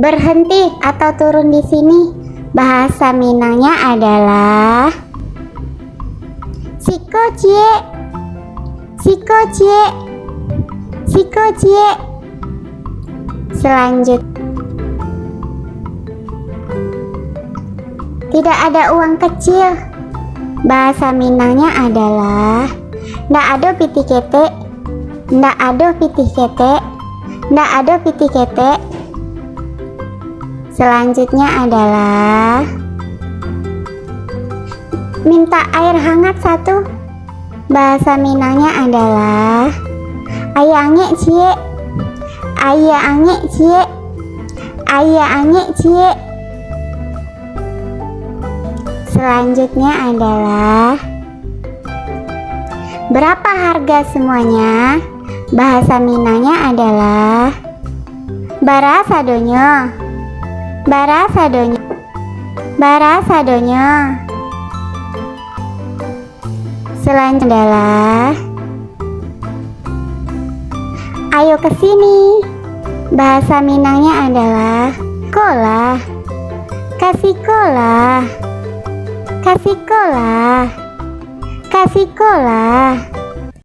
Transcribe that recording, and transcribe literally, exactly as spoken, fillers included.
Berhenti atau turun di sini. Bahasa Minangnya adalah siko ciek, siko ciek, siko ciek. Selanjut, tidak ada uang kecil. Bahasa Minangnya adalah ndak ado pitih ketek, ndak ado pitih ketek, ndak ado pitih ketek. Selanjutnya adalah minta air hangat satu. Bahasa Minangnya adalah aia angek ciek, aia angek ciek, aia angek ciek. Selanjutnya adalah berapa harga semuanya? Bahasa Minangnya adalah bara sadonyo, bara sadonyo, bara sadonyo. Selanjutnya adalah ayo ke sini. Bahasa Minangnya adalah kolah, ka sikolah, ka sikolah, ka sikolah.